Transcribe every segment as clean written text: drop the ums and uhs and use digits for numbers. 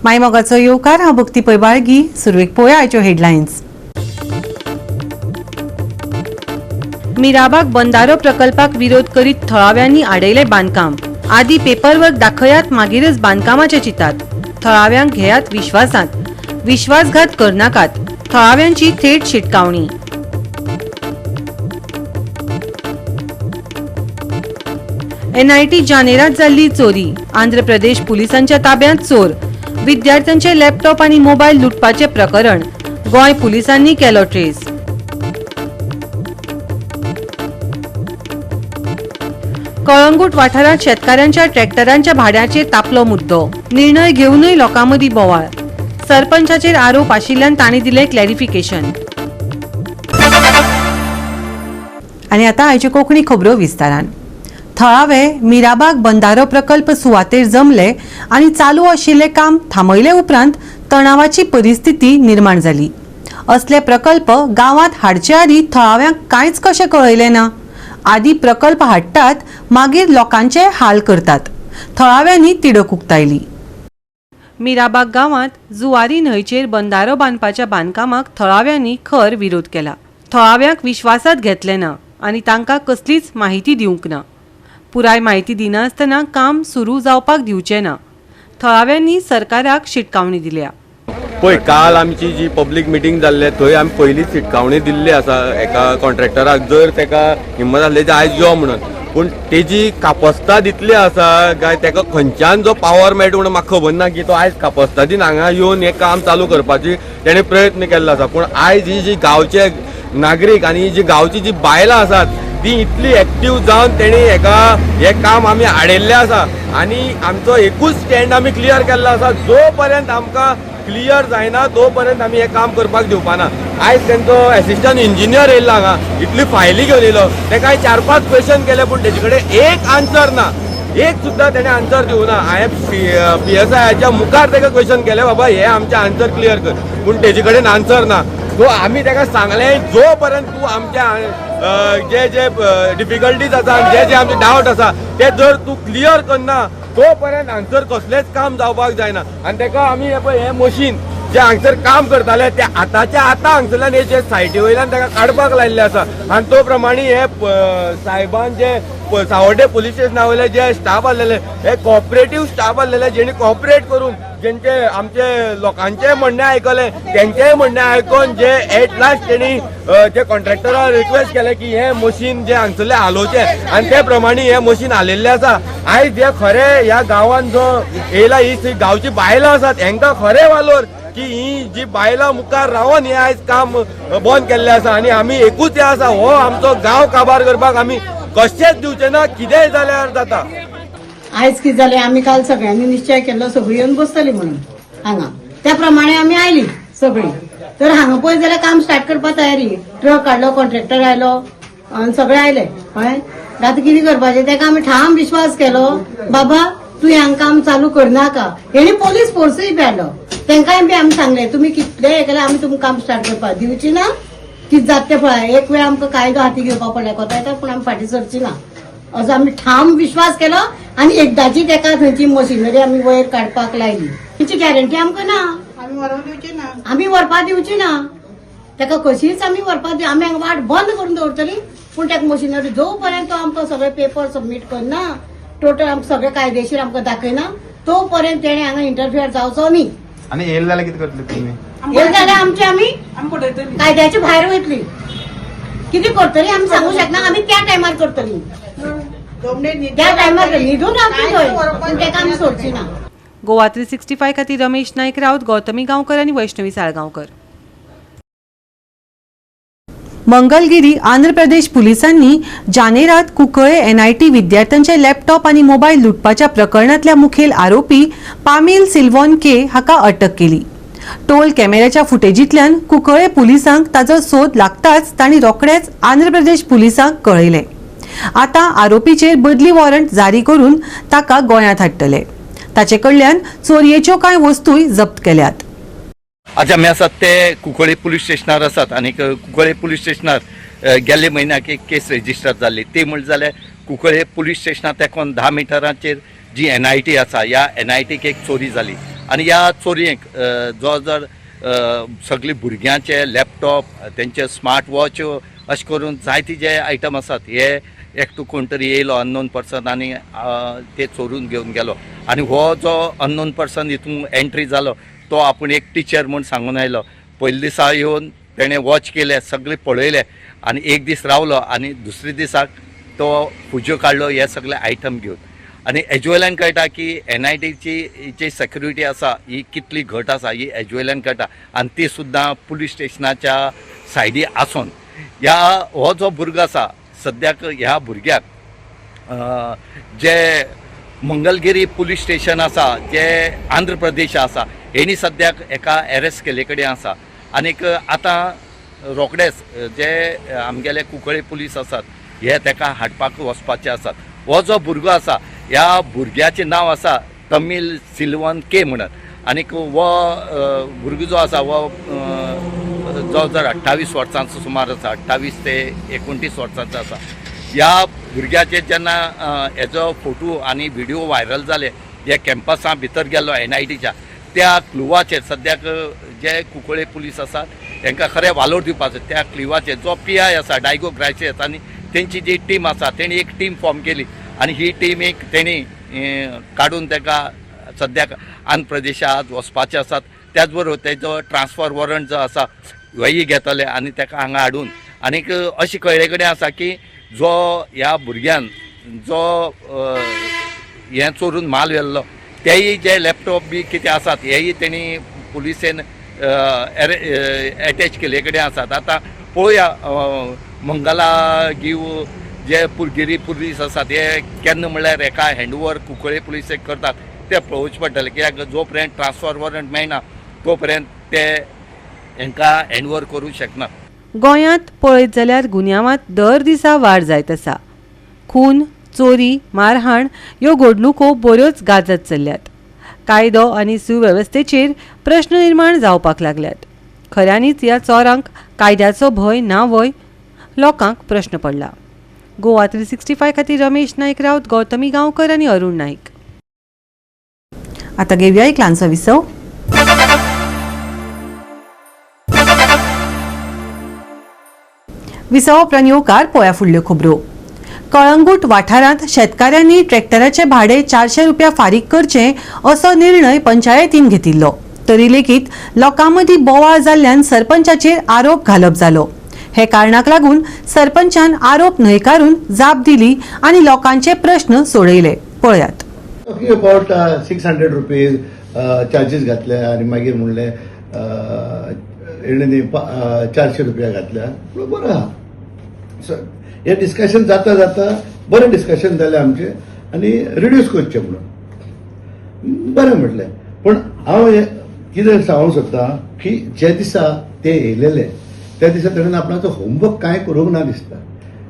मायमोगाचो येवकार. हांव भक्ती पै बाळगी. सुरवेक पळोवया आयच्यो हेडलायन्स. मिराबाग बंदारो प्रकल्पाक विरोध करीत थळाव्यांनी आडयलें बांदकाम. आदी पेपरवर्क दाखयात, मागीरच बांदकामाचे चिंतात. थळाव्यांक घेयात विश्वासांत, विश्वासघात करनाकात, थळाव्यांची थेट शिटकावणी. एनआयटी जानेरात जाल्ली चोरी. आंध्र प्रदेश पुलिसांच्या ताब्यात चोर. विद्यार्थ्यांचे लॅपटॉप आणि मोबायल लुटपाचे प्रकरण. गोंय पुलिसांनी केलो ट्रेस. कळंगूट वाठारात शेतकारांच्या ट्रॅक्टरांच्या भाड्याचेर तापलो मुद्दो. निर्णय घेवनूय लोकांमदीं बोवाळ. सरपंचाचेर आरोप आशिल्ल्यान तांणी दिलें क्लॅरिफिकेशन. आनी आतां आयच्यो कोंकणी खबरो विस्तारान. थळावे मिराबाग बंदारो प्रकल्प सुवातेर जमले आनी चालू आशिल्लें काम थांबयले उपरांत तणावाची परिस्थिती निर्माण जाली. असले प्रकल्प गांवांत हाडचे आदीं थळाव्यांक कांयच कशें कळयलें ना? आदी प्रकल्प हाडटात, मागीर लोकांचे हाल करतात, थळाव्यांनी तिडक उक्तायली. मिराबाग गांवांत जुवारी न्हंयचेर बंदारो बांदपाच्या बांदकामाक थळाव्यांनी खर विरोध केला. थळाव्यांक विश्वासात घेतलें ना आनी तांकां कसलीच माहिती दिवंक ना. पुराय माहिती दिनासतना काम सुरू जावपाक दिवचें ना, थळाव्यांनी सरकाराक शिटकावणी दिल्या. पळय, काल आमची जी पब्लीक मिटींग जाल्ले थंय आमी पयलींच शिटकावणी दिल्ली आसा एका कॉन्ट्रॅक्टराक, जर तेका हिम्मत आसली आयज यो म्हणून. पूण तेजी कापस्ताद इतली आसा काय तेका खंयच्यान जो पावर मेळटा म्हणून म्हाका खबर ना की तो आयज कापस्तादीन हांगा येवन हें काम चालू करपाची तेणें प्रयत्न केल्लो आसा. पूण आयज ही जी गांवचे नागरीक आनी जी गांवची जी बायलां आसात ती इतली एक्टीव जावन तेणी हेका हें काम आमी आडयल्लें आसा. आनी आमचो एकूच स्टँड आमी क्लियर केल्लो आसा, जो पर्यंत आमकां क्लियर जायना तो पर्यंत आमी हें काम करपाक दिवपाना. आयज तेंचो एसिस्टंट इंजिनियर येयल्लो हांगा, इतली फायली घेवन येयलो. तेका हांवें 4-5 क्वेश्चन केले पूण तेजे कडेन एक आन्सर ना, एक सुद्दां तेणें आन्सर दिवना. हांवें पीएसआयाच्या मुखार तेका क्वेश्चन केलें, बाबा हे आमचें आन्सर क्लियर कर, पूण तेजे कडेन आन्सर ना. सो आमी तेका सांगलें, जो पर्यंत तूं आमच्या जे जे डिफिकल्टीज आसा, जे जे आमचे डावट आसा ते जर तूं क्लियर करना तो पर्यंत हांगसर कसलेंच काम जावपाक जायना. आनी तेका आमी हे पळय, हे मशीन जे हांगसर काम करताले ते आतांच्या आतां हांगसरल्यान हे जे सायटी वयल्यान तेका काडपाक लायिल्ले आसा. आनी तो प्रमाणे हे सायबान जे सावर्डे पुलीस स्टेशना वयले जे स्टाफ आसलेले, हे कॉपरेटीव स्टाफ आसलेले, जेणी कॉपरेट करून जेंचे आमचे लोकांचेय म्हणणें आयकलें, तेंचेय म्हणणें आयकोन जे एट लास्ट तेणी जे कॉन्ट्रॅक्टराक रिक्वेस्ट केलें की हें मशीन जे हांगसरलें हालोवचें, आनी ते प्रमाणे हें मशीन हालयल्लें आसा. आयज हे खरें ह्या गांवान जो येयला, ही गांवची बायलां आसात हेंकां खरें वालोर की ही जी बायलां मुखार रावन हें आयज काम बंद केल्लें आसा. आनी आमी एकूच हें आसा, हो आमचो गांव काबार करपाक आमी कशेंच दिवचे ना, कितेंय जाल्यार जाता. आयज कितें जालें, आमी काल सगळ्यांनी निश्चय केल्लो सगळीं येवन बसतली म्हणून हांगा, त्या प्रमाणे आमी आयली सगळीं. तर हांगा पळय जाल्यार काम स्टार्ट करपा तयारी, ट्रक हाडलो, कॉन्ट्रॅक्टर आयलो आनी सगळे आयले. कळ्ळें? आतां कितें करपाचें? तेका आमी ठाम विश्वास केलो, बाबा तूं हांगा काम चालू करनाका. हेणी पोलीस फोर्सूय बी हाडलो, तेंकांय बी आमी सांगलें, तुमी कितलें हें केलें आमी तुमकां काम स्टार्ट करपाक दिवची ना. कितें जाता तें पळय. एक वेळ आमकां कायदो हाती घेवपाक पडल्या कोता येता, पूण आमी फाटीं सरची ना असो आमी ठाम विश्वास केलो. आनी एकदाची तेका थंयची मशिनरी आमी वयर काडपाक लायली, तिची गॅरंटी आमकां ना. आमी व्हरपाक दिवची ना तेका, कशीच आमी व्हरपाक. आमी हांगा वाट बंद करून दवरतली, पूण तेका मशिनरी जो पर्यंत तो आमकां सगळे पेपर सबमीट करना, टोटल आमकां सगळे कायदेशीर आमकां दाखयना, तो पर्यंत तेणे हांगा इंटरफियर जावचो न्ही. आनी येयले जाल्यार कितें करतले तुमी? हे जाल्यार आमचे आमी कायद्याच्या भायर वयतली. कितें करतली आमी सांगू शकना. आमी त्या टायमार करतली, त्या टायमार न्हिदून रावतली थंय, पूण तेका आमी सोडची ना. गोवा 365 खातीर रमेश नायक राऊत, गौतमी गांवकर आनी वैष्णवी साळगांवकर. मंगलगिरी आंध्र प्रदेश पुलिसांनी जानेरात कुंकळे एनआयटी विद्यार्थ्यांचे लॅपटॉप आनी मोबायल लुटपाच्या प्रकरणांतल्या मुखेल आरोपी पामील सिल्वॉन के हाका अटक केली. टोल कॅमेऱ्याच्या फुटेजींतल्यान कुंकळे पुलिसांक ताचो सोद लागताच तांणी रोखडेच आंध्र प्रदेश पुलिसांक कळयलें. आतां आरोपीचेर बदली वॉरंट जारी करून ताका गोंयांत हाडटले. ताचे कडल्यान चोरयेच्यो कांय वस्तूय जप्त केल्यात. आज आमी आसात ते कुंकळे पुलीस स्टेशनार आसात. आनी कुंकळे पुलीस स्टेशनार गेल्ले म्हयन्याक एक केस रेजिस्टर जाल्ली. ती म्हणल्यार जाल्यार कुंकळे पुलीस स्टेशनार तेकोन 10 मिटरांचेर जी एनआयटी आसा, ह्या एनआयटीक एक चोरी जाली. आनी ह्या चोरयेक जवळ जवळ सगळे भुरग्यांचे लॅपटॉप, तेंचे स्मार्ट वॉच, अशें करून जायते जे आयटम आसात हे एकटो कोण तरी येयलो अननोन पर्सन आनी ते चोरून घेवन गेलो. आनी हो जो अननोन पर्सन हितून एंट्री जालो तो आपूण एक टिचर म्हूण सांगून आयलो. पयले दिसा येवन तेणें वॉच केले, सगळें पळयलें आनी एक दीस रावलो आनी दुसरे दिसाक तो फुज्यो काडलो हे सगळे आयटम घेवन. आनी हेजे वयल्यान कळटा की एनआयटीची जी सेक्युरिटी आसा ही कितली घट आसा ही हेजे वयल्यान कळटा. आनी ती सुद्दां पुलीस स्टेशनाच्या सायडी आसून ह्या हो जो भुरगो आसा सद्याक ह्या भुरग्याक जे मंगलगिरी पुलीस स्टेशन आसा जे आंध्र प्रदेश आसा हेणी सद्याक एका एरेस्ट केल्ले कडेन आसा. आनीक आतां रोखडेच जे आमगेले कुंकळे पुलीस आसात हे तेका हाडपाक वचपाचे आसात. हो जो भुरगो आसा ह्या भुरग्याचें नांव आसा तमील सिल्वन के म्हणत. आनीक हो भुरगो जो आसा हो जवळ जवळ 28 वर्सांचो सुमार आसा, 28 ते 29 वर्सांचो आसा. ह्या भुरग्याचे जेन्ना हेजो फोटो आनी व्हिडियो व्हायरल जाले जे कॅम्पसा भितर गेल्लो एनआयटीच्या त्या क्लुवाचेर सद्याक जे कुंकळे पुलीस आसात हेंकां खरें वालोर दिवपाचो. त्या क्लुवाचेर जो पीआय आसा डायगो ग्रायसियस आनी तेंची जी टीम आसा तेणी एक टीम फॉर्म केली आनी ही टीम एक तेणी काडून तेका सद्याक आंध्र प्रदेशांत वचपाचे आसात. त्याच बरोबर तेजो ट्रान्सफर वॉरंट जो आसा हेय घेतले आनी तेका हांगा हाडून आनीक अशें कळ्ळे कडेन आसा की जो ह्या भुरग्यान जो हें चोरून माल व्हेल्लो तेय जे लॅपटॉप बी कितें आसात हेय तेणी पुलिसेन एटॅच केल्ले कडेन आसात. आतां पळोवया मंगलागीव जे पुरगिरी पुलीस आसात हे केन्ना म्हणल्यार एका हँडओवर कुंकळे पुलिसेक करतात ते पळोवचें पडटलें. कित्याक जो पर्यंत ट्रान्सफर वॉरंट मेळना तो पर्यंत ते हेंकां हँडओवर करूंक शकना. गोंयांत पळयत जाल्यार गुन्यांवांत दर दिसा वाड जायत आसा. खून, चोरी, मारहाण ह्यो घडणुको बऱ्योच गाजत चल्ल्यात. कायदो आनी सुवेवस्थेचेर प्रश्न निर्माण जावपाक लागल्यात. खऱ्यांनीच ह्या चोरांक कायद्याचो भंय ना व्हय? लोकांक प्रश्न पडला. गोवा 365 खातीर रमेश नायक राऊत, गौतमी गांवकर आनी अरुण नाईक. आतां घेवया एक ल्हानसो विसव. विसवा उपरांत येवकार पळोवया फुडल्यो खबरो. कळंगूट वाठारांत शेतकाऱ्यांनी ट्रॅक्टराचें भाडें 400 रुपया फारीक करचें असो निर्णय पंचायतीन घेतिल्लो. तरी लेगीत लोकां मदीं बोवाळ जाल्ल्यान सरपंचाचेर आरोप घालप जालो. हे कारणाक लागून सरपंचान आरोप न्हयकारून जाप दिली आनी लोकांचे प्रश्न सोडयले. पळयात. Talking about 600 rupees charges घातले आनी मागीर म्हणलें हेणे 400 रुपया घातल्या. बरें आहा. सो हे डिस्कशन जाता जाता बरें डिस्कशन जालें आमचें आनी रिड्यूस करचें म्हणून बरें म्हटलें. पूण हांव हें कितें सांगूंक सोदतां की जे दिसा ते येयलेले त्या दिसा तेणेन आपणाचो होमवर्क कांय करूंक ना दिसता.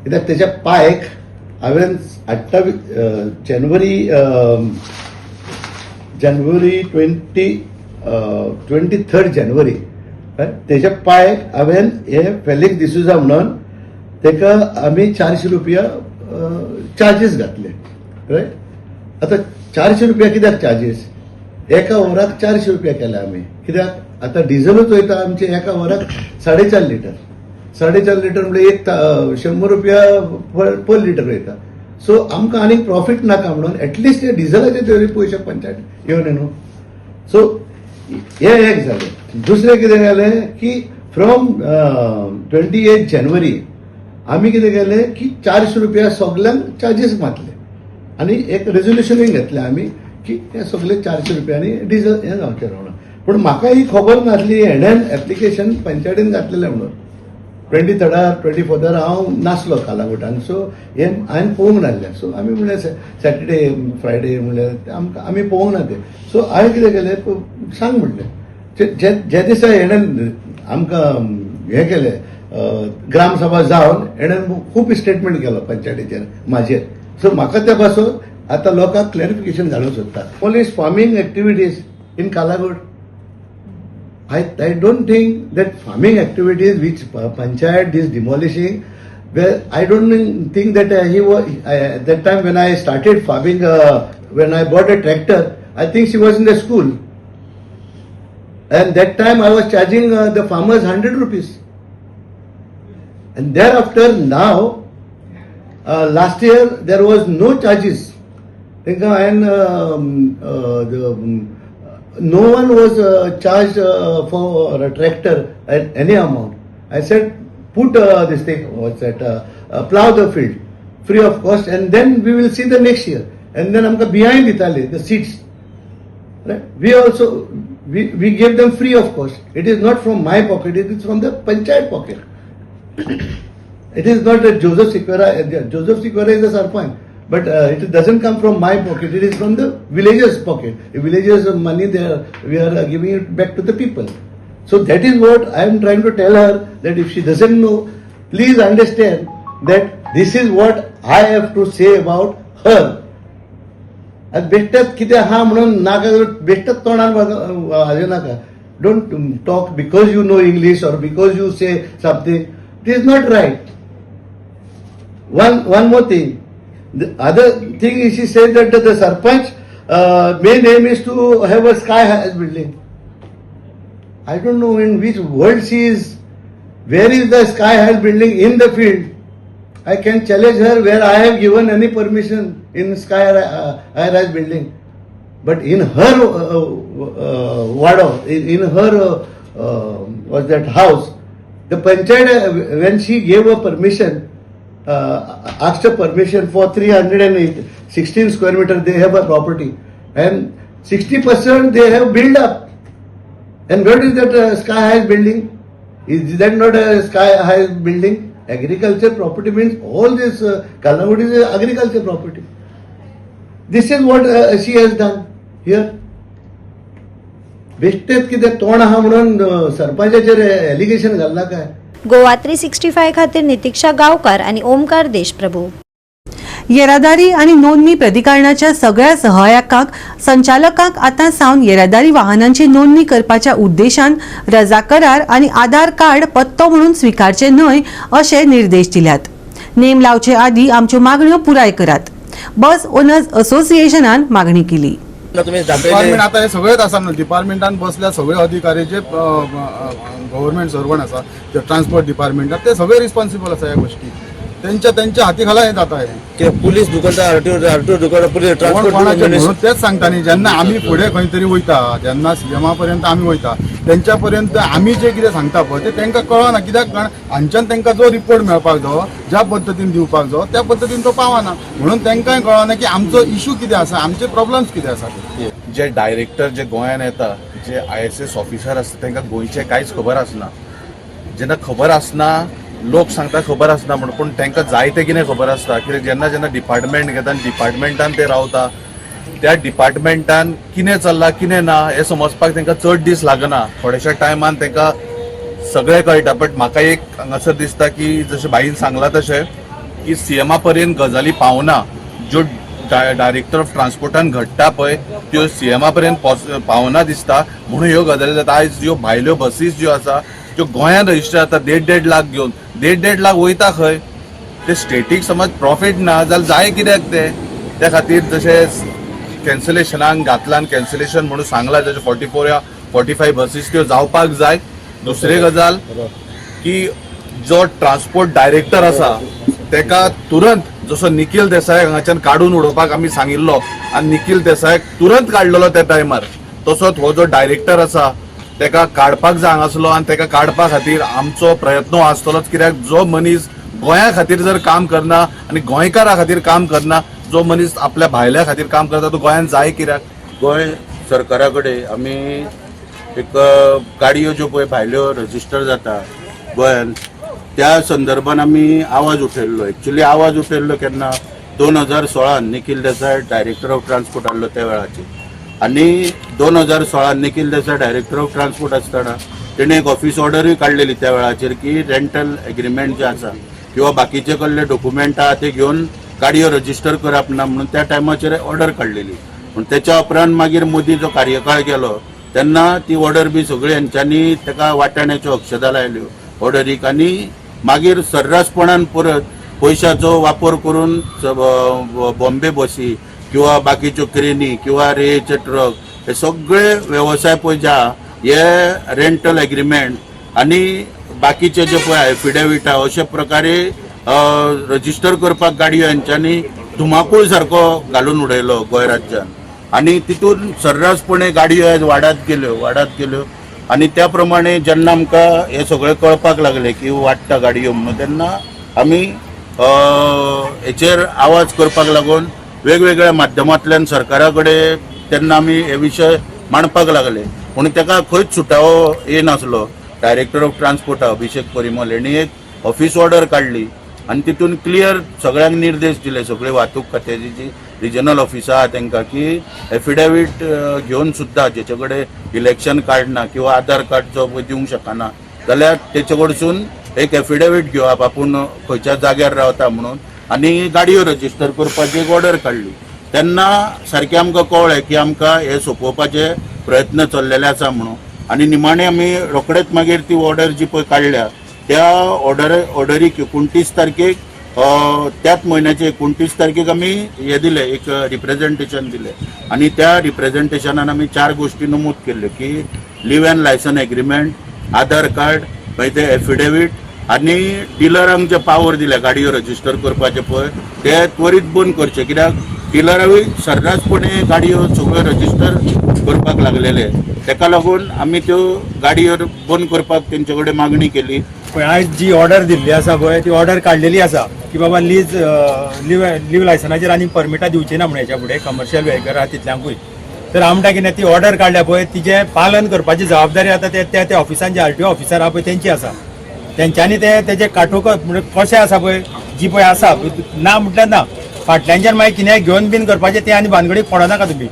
कित्याक तेज्या पायक हांवें 28 जानेवारी जानेवारी 23 जानेवारी तेज्या पायक हांवें हे फेलिक्स डिसुजा म्हणून तेका आमी 400 रुपया चार्जीस घातले. रायट. आतां 400 रुपया कित्याक चार्जीस? एका वराक 400 रुपया केले आमी. कित्याक आतां डिझलूच वयता आमचे एका वराक 4.5 लिटर. 4.5 लिटर म्हणजे एक 100 रुपया पर लिटर वयता. सो आमकां आनीक प्रॉफीट नाका म्हणून एटलिस्ट हे डिझलाचे तरी पयशे पंचायत येवन न्हू. सो हे एक जालें. दुसरें कितें जालें की फ्रॉम 28 जानेवारी आमी कितें केलें की 400 रुपया सगल्यांक चार्जीस मारले आनी एक रेजोल्युशनूय घेतलें आमी की हे सगळे 400 रुपयांनी डिझल हें जावचें ना म्हणून. पूण म्हाका ही खबर नासली हेणेन एप्लिकेशन पंचायतीन घातलेलें म्हणून. 23 24 हांव नासलो कालांगुटान. सो हें हांवें पळोवंक नासलें. सो आमी म्हणलें सॅटर्डे फ्रायडे म्हणल्यार आमकां आमी पळोवंक ना तें. सो हांवें कितें केलें सांग म्हणलें जे दिसा हेणेन आमकां हें केलें ग्रामसभा जावन हेणेन खूब स्टेटमेंट केलो पंचायतीचेर म्हाजेर. सो म्हाका त्या पासून आतां लोकांक क्लॅरिफिकेशन घालूंक सोदता. Police farming activities in Calangute, I don't think that farming activities which panchayat is demolishing, well, I don't think that he was, that time when I started farming, when I bought a tractor, I think she was in the school. And that time I was charging the farmers ₹100. And thereafter now, last year there was no charges. तांकां हांवें no one was charged for a tractor at any amount. I said, put this thing, what's that, plow the field free of cost, and then we will see the next year. And then आमकां बियां दिताले, the seeds. Right? We also we gave them free of cost. It is not from my pocket, it is from the panchayat pocket. It is not a Joseph Sequeira. Joseph Sequeira is a sarpanch, but it doesn't come from my pocket. It is from the villagers' pocket. The villagers' money, they are, we are giving it back to the people. So that is what I am trying to tell her, that if she doesn't know, please understand that this is what I have to say about her. आनी बेश्टेच कितें आहा म्हणून नाका, बेश्टेच तोंडान हाजें नाका. Don't talk because you know English or because you say something. It is not right. One more thing. The other thing is, she said that the sarpanch main aim is to have a sky high building. I don't know in which world she is. Where is the sky high building in the field? I can challenge her where I have given any permission in sky high rise building. But in her ward, in her was that house, the panchayat, when she gave a permission, asked a permission for 316 square meter, they have a property, and 60% they have built up. And what is that sky high building? Is that not a sky high building? Agriculture property means all this Calangute is agriculture property. This is what she has done here. बेश्टेच कितें तोंड आहा म्हणून सरपंचाचेर allegation घालना काय? गोवा 365 खातीर नितिक्षा गांवकार आनी ओमकार देशप्रभू. येरादारी आनी नोंदणी प्राधिकरणाच्या सगळ्या सहाय्यकांक, संचालकांक आतां सावन येरादारी वाहनांची नोंदणी करपाच्या उद्देशान रजा करार आनी आधार कार्ड पत्तो म्हणून स्विकारचे न्हय अशे निर्देश दिल्यात. नेम लावचे आदीं आमच्यो मागण्यो पुराय करात, बस ओनर्स असोसिएशनान मागणी केली. तुम्ही डिपार्टमेंट आता हे सगळेच आसा न्हू. डिपार्टमेंटान बसल्या सगळे अधिकारी जे गव्हर्मेंट सर्वंट आसा, जे ट्रान्सपोर्ट डिपार्टमेंटात, ते सगळे रिस्पॉन्सिबल आसा ह्या गोष्टी. तेंच्या तेंच्या हाती खाला हे जाता हे. ते पुलीस दुकानदार, आरटीओ, आरटीओ दुकान, पुलीस कोण ट्रान्सपोर्ट कोणाचे म्हणून तेच सांगता न्ही, जेन्ना आमी फुडें खंय तरी वयता, जेन्ना सीएमा पर्यंत आमी वयता, तेंच्या पर्यंत आमी जे कितें सांगता पळय ते तांकां कळना. कित्याक? कारण हांच्यान तांकां जो रिपोर्ट मेळपाक जावो, ज्या पद्दतीन दिवपाक जावो, त्या पद्दतीन तो पावना. म्हणून तांकांय कळना की आमचो इशू कितें आसा, आमचे प्रॉब्लम्स कितें आसा ते. जे डायरेक्टर जे गोंयान येता, जे आयएसएस ऑफिसर आसता, तांकां गोंयचें कांयच खबर आसना. जेन्ना खबर आसना, लोक सांगता खबर आसना म्हणून, पूण तांकां जायतें कितें खबर आसता. कित्याक जेन्ना जेन्ना डिपार्टमेंट घेता आनी डिपार्टमेंटान ते रावता, त्या डिपार्टमेंटान कितें चल्लां कितें ना हें समजपाक तांकां चड दीस लागना. थोड्याशा टायमान तांकां सगळें कळटा. बट म्हाका एक हांगासर दिसता की जशें बाईन सांगलां तशें की सीएमा पर्यंत गजाली पावना. ज्यो डायरेक्टर ऑफ ट्रान्सपोर्टान घडटा पळय, त्यो सीएमा पर्यंत पावना दिसता, म्हणून ह्यो गजाली जाता. आयज ह्यो भायल्यो बसीस ज्यो आसा, त्यो गोंयांत रजिस्टर जाता देड देड लाख घेवन. देड देड लाख वयता खंय ते? स्टेटीक समज प्रॉफीट ना जाल्यार जाय कित्याक ते? त्या खातीर जशें कॅन्सलेशनाक घातलां, कॅन्सलेशन म्हणून सांगलां, जशें 44 या 45 बसीस, त्यो जावपाक जाय. दुसरी गजाल की जो ट्रान्सपोर्ट डायरेक्टर आसा तेका तुरंत, जसो निखील देसाय हांगाच्यान काडून उडोवपाक आमी सांगिल्लो आनी निखील देसायाक तुरंत काडलेलो त्या टायमार, तसोच हो जो डायरेक्टर आसा तेका काडपाक जाय हांगासलो आनी तेका काडपा खातीर आमचो प्रयत्न आसतलोच. कित्याक जो मनीस गोंया खातीर जर काम करना आनी गोंयकारा खातीर काम करना, जो मनीस आपल्या भायल्या खातीर काम करता, तो गोंयांत जाय कित्याक? गोंय सरकारा कडेन आमी एक गाडयो ज्यो पळय भायल्यो रजिस्टर जाता गोंयान, त्या संदर्भान आमी आवाज उठयल्लो. एक्चुली आवाज उठयल्लो केन्ना? 2016न Nikhil Desai director of transport आहलो त्या वेळाचेर. आनी 2016न Nikhil Desai director of transport आसतना तेणे एक ऑफिस ऑर्डरूय काडलेली त्या वेळाचेर की रेंटल एग्रीमेंट जे आसा किंवा बाकीचे कडले डॉक्युमेंट आहा ते घेवन गाडयो रजिस्टर करप ना म्हणून त्या टायमाचेर ऑर्डर काडलेली. पूण तेच्या उपरांत मागीर मोदी जो कार्यकाळ गेलो तेन्ना ती ऑर्डर बी सगळी हेंच्यांनी ताका वाटाण्याच्यो अक्षता लायल्यो ऑर्डरीक आनी मागीर सर्रासपणान परत पयशाचो वापर करून बॉम्बे बसी किंवा बाकीच्यो क्रेनी किंवा रेचे ट्रक हे सगळे वेवसाय पळय जे आहा. हे रेंटल एग्रीमेंट आनी बाकीचे जे पळय एफिडेवीट आहा अशे प्रकारे रजिस्टर करपाक गाडयो हेंच्यांनी धुमाकूळ सारको घालून उडयलो गोंय राज्यान आनी तितून सर्रासपणे गाडयो आयज वाडत गेल्यो आनी त्या प्रमाणे जेन्ना आमकां हे सगळें कळपाक लागलें की वाडटा गाडयो म्हणून तेन्ना आमी हेचेर आवाज करपाक लागून वेगवेगळ्या माध्यमांतल्यान सरकारा कडेन तेन्ना आमी हे विशय मांडपाक लागले, पूण ताका खंयच सुटावो येनासलो. Director of transport Abhishek Parimal हेणी एक ऑफिस ऑर्डर काडली आनी तितून क्लियर सगळ्यांक निर्देश दिले, सगळे वाहतूक खात्याची जी रिजनल ऑफिसां आहा तांकां की एफिडेवीट घेवन सुद्दां जेचे कडेन इलेक्शन कार्ड ना किंवा आधार कार्ड जो पळय दिवंक शकना जाल्यार तेचे कडसून एक एफिडेवीट घेवप आपूण खंयच्या जाग्यार रावता म्हणून आनी गाडयो रजिस्टर करपाची एक ऑर्डर काडली. तेन्ना सारकें आमकां कळ्ळें की आमकां हे सोंपोवपाचे प्रयत्न चल्लेले आसा म्हणून आनी निमाणें आमी रोखडेच मागीर ती ऑर्डर जी पळय काडल्या त्या ऑर्डरीक 29 तारखेक त्याच म्हयन्याचे 29 तारखेक आमी हे दिले, एक रिप्रेझेंटेशन दिले आनी त्या रिप्रेझेंटेशनान आमी 4 गोश्टी नमूद केल्ल्यो की leave and licence agreement, Aadhaar card, मागीर ते एफिडेवीट आनी डिलरांक जे पावर दिल्या गाडयो रजिस्टर करपाचे पळय ते त्वरीत बंद करचे, कित्याक डिलरांकूय सर्रासपणे गाडयो सगळ्यो रजिस्टर करपाक लागलेले. तेका लागून आमी त्यो गाडयो बंद करपाक तेंचे कडेन मागणी केली. पळय आयज जी ऑर्डर दिल्ली आसा पळय ती ऑर्डर काडलेली आसा की बाबा लीज लिव्ह लायसनाचेर आनी परमिटां दिवची ना म्हणून हेच्या फुडें कमर्शियल व्हेकल आहा तितल्यांकूय. तर आमकां कितें ती ऑर्डर काडल्या पळय तिचें पालन करपाची जबाबदारी आतां त्या त्या ऑफिसान जे आरटीओ ऑफिसर आहा पळय तेंची आसा. तेंच्यांनी ते तेजे काटोकर म्हणजे कशें आसा पळय जी पळय आसा ना म्हटल्यार ना, फाटल्यानच्यान मागीर कितेंय घेवन बीन करपाचें तें आनी भानगडीक पडनाका तुमी.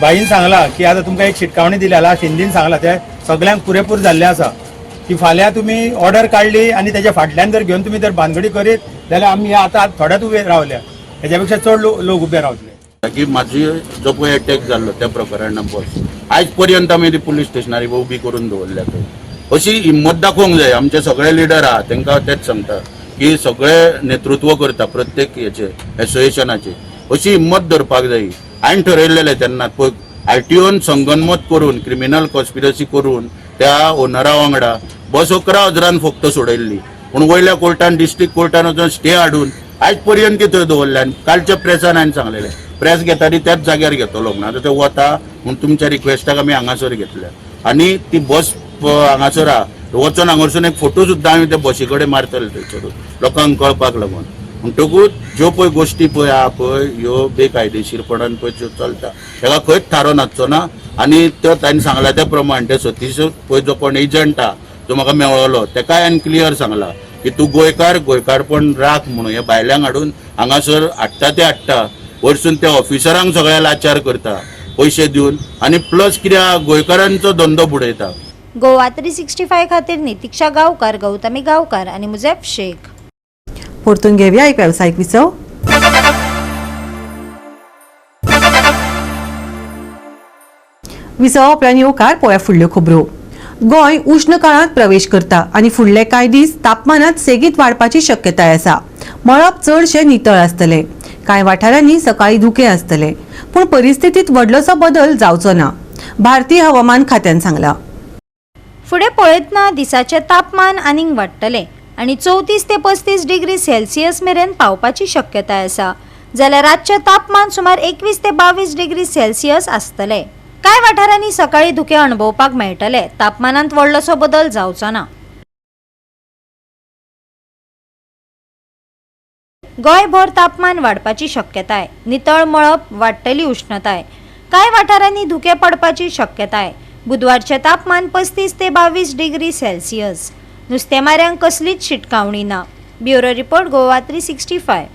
बाईन सांगलां की आतां तुमकां एक शिटकावणी दिल्या, लास्ट हिंदीन सांगलां, ते सगळ्यांक पुरेपूर जाल्लें आसा की फाल्यां तुमी ऑर्डर काडली आनी तेच्या फाटल्यान जर घेवन तुमी जर भानगडी करीत जाल्यार आमी आतां थोड्याच उबे रावल्या, हेच्या पेक्षा चड लोक उबे रावतले. की म्हाजी जो पळय अटॅक जाल्लो त्या प्रकरणा बस आयज पर्यंत आमी ती पुलीस स्टेशनार उबी करून दवरल्या थंय. अशी हिम्मत दाखोवंक जाय. आमचे सगळे लिडर आहा तांकां तेच सांगता की सगळे नेतृत्व करता प्रत्येक हेचे एसोसिएशनाचे, अशी हिम्मत धरपाक जाय. हांवें ठरयल्लेलें तेन्ना पळय आरटीओन संगनमत करून क्रिमिनल कॉन्स्पिरसी करून त्या ओनरा वांगडा बस 11,000 फक्त सोडयल्ली, पूण वयल्या कोर्टान डिस्ट्रिक्ट कोर्टान वचून स्टे हाडून आयज पर्यंत ती थंय दवरल्या. आनी कालच्या प्रेसान हांवें सांगलेलें प्रेस घेता ती त्याच जाग्यार घेतलो म्हणून, आतां ते वता म्हूण तुमच्या रिक्वेस्टाक आमी हांगासर घेतल्या आनी ती बस हांगासर आहा वचोन हांगासून एक फोटो सुद्दां आमी त्या बसी कडेन मारतले थंयसर लोकांक कळपाक लागून. म्हणटकूच ज्यो पळय गोश्टी पळय आहा पळय ह्यो बेकायदेशीरपणान पळय ज्यो चलता तेका खंयच थारो नाचचो ना. आनी त्यो तांणी सांगला त्या प्रमाण ते सतीश पळय जो कोण एजंट आहा जो म्हाका मेळ्ळो तेकाय हांवें क्लियर सांगला की तूं गोंयकार, गोंयकारपण राख म्हणून. हे भायल्यांक हाडून हांगासर हाडटा ते हाडटा, वरसून त्या ऑफिसरांक सगळ्या लाचार करता पयशे दिवन आनी प्लस कित्याक गोंयकारांचो धंदो बुडयता. गोवा 365 खातीर नितीक्षा गांवकार, गौतमी गांवकार आनी मुजेफ शेख. परतून घेवया एक वेवसायीक विसव. विसवा उपरांत येवकार पळोवया फुडल्यो खबरो. गोंय उश्ण काळांत प्रवेश करता आनी फुडले कांय दीस तापमानांत सेगीत वाडपाची शक्यताय आसा. मळब चडशें नितळ आसतलें, कांय वाठारांनी सकाळीं धुकें आसतलें, पूण परिस्थितींत व्हडलोसो बदल जावचो ना, भारतीय हवामान खात्यान सांगलां. फुडें पळयतना दिसाचें तापमान आनीक वाडटलें आनी 34 ते 35 डिग्री सेल्सियस मेरेन पावपाची शक्यताय आसा. जाल्यार रातचें तापमान सुमार 21 ते 22 डिग्री सेल्सियस आसतलें. कांय वाठारांनी सकाळीं धुकें अणभवपाक मेळटलें. तापमानांत व्हडलोसो बदल जावचो ना. गोंयभर तापमान वाडपाची शक्यताय. नितळ मळब, वाडटली उश्णताय. कांय वाठारांनी धुकें पडपाची शक्यताय. बुधवारचें तापमान 35 ते 22 डिग्री सेल्सियस. नुस्तेमाऱ्यांक कसलीच शिटकावणी ना. Bureau report, Goa 365.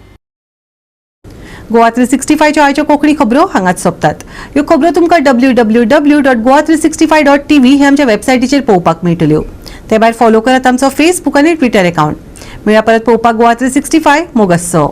Goa 365च्यो आयच्यो कोंकणी खबरो हांगाच सोंपतात. ह्यो खबरो तुमकां www.goa365.tv हे आमच्या वेबसायटीचेर पळोवपाक मेळटल्यो. ते भायर फॉलो करात आमचो फेसबूक आनी ट्विटर अकावंट. मेळया परत पळोवपाक गोवा 365. मोगस्सो.